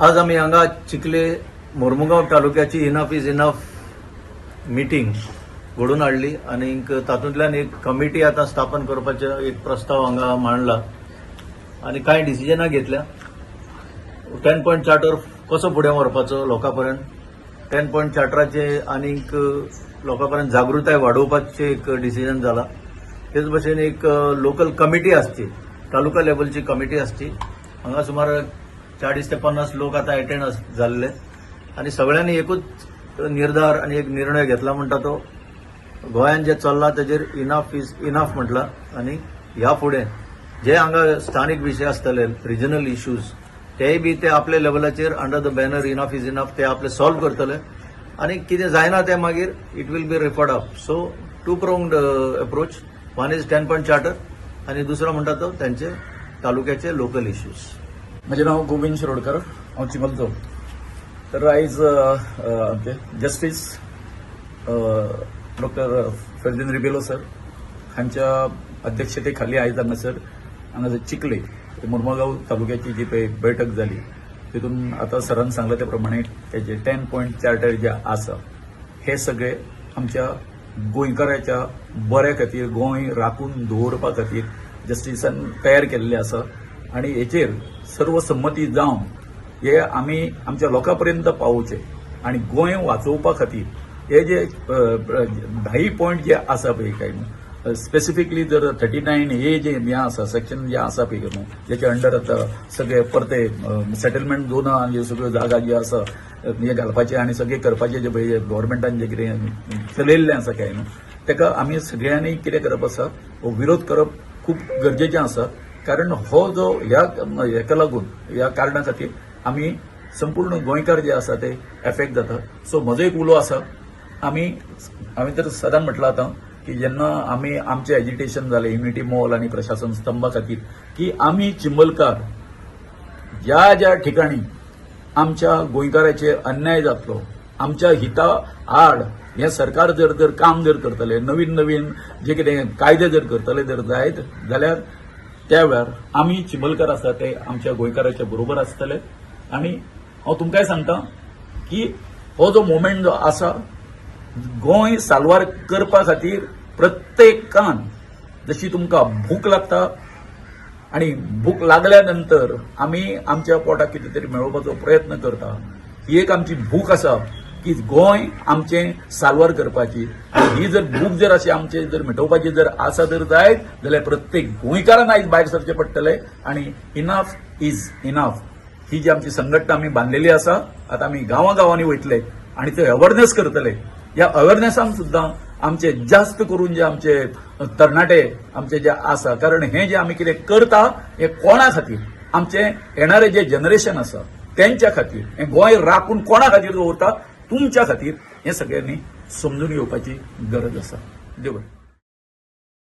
आज आमी हांगा चिखले मोर्मुगांव तालुक्याची इनफ is enough meeting घडोवन हाडली आनी तातूंतल्यान एक कमिटी आतां स्थापन करपाचो एक प्रस्ताव हांगा मांडला आनी कांय डिसिजनां घेतल्या. 10 पॉयंट चार्टर कसो फुडें व्हरपाचो लोकां पर्यंत, 10 पॉयंट चार्टराचे आनीक लोकां पर्यंत जागृताय वाडोवपाचें एक डिसिजन जाला. तेच भशेन एक लोकल कमिटी आसची, तालुका लेवलची कमिटी आसची. हांगा सुमार 40 ते 50 लोक आतां एटेंड जाल्ले आनी सगळ्यांनी एकूच निर्धार आनी एक निर्णय घेतला म्हणटा तो गोंयान जें चल्लां तेजेर इनफ is enough म्हटलां. आनी ह्या फुडें जे हांगा स्थानीक विशय आसतले, रिजनल इश्यूज, तेय बी ते आपल्या लेवलाचेर under the banner enough is enough ते आपले सॉल्व करतले आनी कितें जायना तें मागीर it will be referred up. So two pronged approach: one is 10 point charter आनी दुसरो म्हणटा तो त्यांचे तालुक्याचे लोकल इश्यूज. म्हजें नांव गोविंद शिरोडकर, हांव चिमलचो. तर आयज आमचे justice doctor Ferdino Rebello sir हांच्या अध्यक्षतेखाली आयज हांगासर चिखले मुर्मगांव तालुक्याची जी पळय बैठक जाली, तितून आतां सरान सांगलें ते प्रमाणे तेजे 10 पॉयंट चार्टर जे आसा, हे सगळे आमच्या गोंयकाराच्या बऱ्या खातीर, गोंय राखून दवरपा खातीर जस्टिसान तयार केल्ले आसा. आनी हेचेर सर्वसंमती जावन हे आमी आमच्या लोकां पर्यंत पावोवचे आनी गोंय वाचोवपा खातीर हे जे 10 पॉयंट जे आसा पळय, काय न्हू, स्पेसिफिकली जर 39 ए जे हें आसा, सेक्शन जे आसा पळय न्हू, जेच्या अंडर आतां सगळे परते सेटलमेंट झोनां आनी सगळ्यो जागा ज्यो आसा हे घालपाचे आनी सगळें करपाचें जे पळय गव्हर्मेंटान जे कितें चलयल्लें आसा काय न्हू, ताका आमी सगळ्यांनी कितें करप आसा, हो विरोध करप खूब गरजेचें आसा. कारण हो जो ह्या हेका लागून, ह्या कारणा खातीर आमी संपूर्ण गोंयकार जे आसा ते एफेक्ट जाता. सो म्हजो एक उलो आसा, आमी तर सदांच म्हटलां आतां की जेन्ना आमी आमचें एजिटेशन जालें युनिटी मॉल आनी प्रशासन स्तंभा खातीर, की आमी चिंबलकार ज्या ज्या ठिकाणी आमच्या गोंयकाराचेर अन्याय जातलो, आमच्या हिता आड हें सरकार जर जर काम जर करतले, नवीन नवीन जे कितें कायदे जर करतले जर जायत जाल्यार, त्या वेळार आमी चिंबलकार आसा ते आमच्या गोंयकाराच्या बरोबर आसतले. आनी हांव तुमकांय सांगता की हो जो मुवमेंट जो आसा, गोंय साल्वार करपा खातीर प्रत्येकान, जशी तुमकां भूक लागता आणि भूक लागल्या नंतर आमी आमच्या पोटाक कितें तरी मेळोवपाचो प्रयत्न करता, ही एक आमची भूक आसा की गोंय आमचें साल्वार करपाची. आनी ही जर भूक जर अशी आमचे जर मिटोवपाची जर आसा जर जायत जाल्यार प्रत्येक गोंयकारान आयज भायर सरचें पडटलें. आनी इनफ is enough ही जी आमची संघटना आमी बांदलेली आसा, आतां आमी गांवां गांवांनी वयतले आनी ते अवेरनेस करतले. ह्या अवेरनेसान सुद्दां आमचे जास्त करून जे आमचे तरणाटे आमचे जे आसा, कारण हे जे आमी कितें करता हे कोणा खातीर? आमचे येणारे जे जनरेशन आसा तेंच्या खातीर. हें गोंय राखून कोणा खातीर दवरता? तुमच्या खातीर. हें सगळ्यांनी समजून घेवपाची गरज आसा. देव बरें.